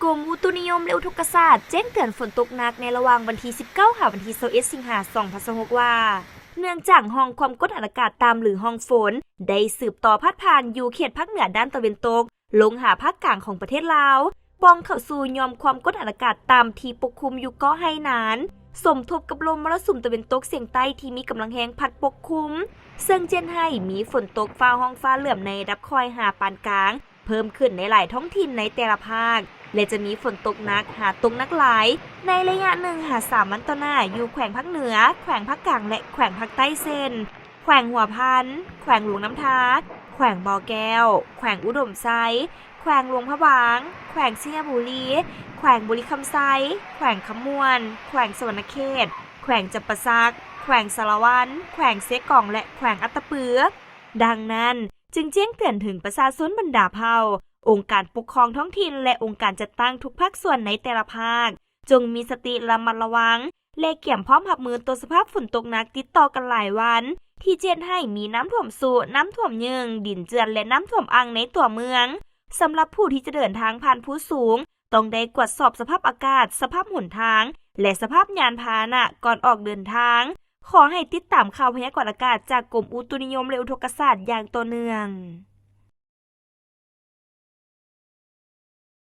ກົມອຸຕຸນິຍົມ ແລະ ອຸທົກກະສາດ ແຈ້ງເຕືອນຝົນຕົກໜັກໃນລະຫວ່າງວັນທີສິບເກົ້າ ຫາວັນທີຊາວເອັດ ສິງຫາ ສອງພັນຊາວຫົກ ວ່າ ເນື່ອງຈາກຮ່ອງຄວາມກົດອາກາດຕ່ຳ ຫຼື ຮ່ອງຝົນ ໄດ້ສືບຕໍ່ພາດຜ່ານຢູ່ເຂດພາກເໜືອດ້ານຕາເວັນຕົກ ລົງຫາພາກກາງຂອງປະເທດລາວ, ປ່ອງເຂົ້າສູ່ຫຍ່ອມຄວາມກົດອາກາດຕ່ຳທີ່ປົກຄຸມຢູ່ເກາະໄຮນານ, ສົມທົບກັບລົມມໍລະສຸມຕາເວັນຕົກສຽງໃຕ້ທີ່ມີກຳລັງແຮງພັດປົກຄຸມ, ເຊິ່ງຈະເຮັດໃຫ້ມີຝົນຕົກຟ້າຮ້ອງຟ້າເຫຼື້ອມໃນລະດັບຄ່ອຍຫາປານກາງ ເພີ່ມຂຶ້ນໃນຫຼາຍທ້ອງຖິ່ນໃນແຕ່ລະພາກ ແລະ ຈະມີຝົນຕົກໜັກຫາຕົກໜັກຫຼາຍ ໃນໄລຍະໜຶ່ງຫາສາມວັນຕໍ່ໜ້າ ຢູ່ແຂວງພາກເໜືອ, ແຂວງພາກກາງ ແລະ ແຂວງພາກໃຕ້ ເຊັ່ນ ແຂວງຫົວພັນ, ແຂວງຫຼວງນ້ຳທາ, ແຂວງບໍ່ແກ້ວ, ແຂວງອຸດົມໄຊ, ແຂວງຫຼວງພະບາງ, ແຂວງໄຊຍະບູລີ, ແຂວງບໍລິຄຳໄຊ, ແຂວງຄຳມ່ວນ, ແຂວງສະຫວັນນະເຂດ, ແຂວງຈຳປາສັກ, ແຂວງສາລະວັນ, ແຂວງເຊກອງ ແລະ ແຂວງອັດຕະປື. ດັ່ງນັ້ນ, ຈຶ່ງແຈ້ງເຕືອນເຖິງປະຊາຊົນບັນດາເຜົ່າ, ອົງການປົກຄອງທ້ອງຖິ່ນ ແລະ ອົງການຈັດຕັ້ງທຸກພາກສ່ວນໃນແຕ່ລະພາກ ຈົ່ງມີສະຕິລະມັດລະວັງ ແລະ ກຽມພ້ອມຮັບມືຕໍ່ສະພາບຝົນຕົກໜັກຕິດຕໍ່ກັນຫຼາຍວັນ ທີ່ຈະເຮັດໃຫ້ມີນ້ຳຖ້ວມຊຸ, ນ້ຳຖ້ວມຍືງ, ດິນເຈື່ອນ ແລະ ນ້ຳຖ້ວມອັ່ງໃນຕົວເມືອງ. ສຳລັບຜູ້ທີ່ຈະເດີນທາງຜ່ານພູສູງ, ຕ້ອງໄດ້ກວດສອບສະພາບອາກາດ, ສະພາບຫົນທາງ ແລະ ສະພາບຍານພາຫະນະກ່ອນອອກເດີນທາງ. ຂໍໃຫ້ຕິດຕາມຂ່າວພະຍາກອນອາກາດຈາກກົມອຸຕຸນິຍົມ ແລະ ອຸທົກກະສາດຢ່າງຕໍ່ເນື່ອງ.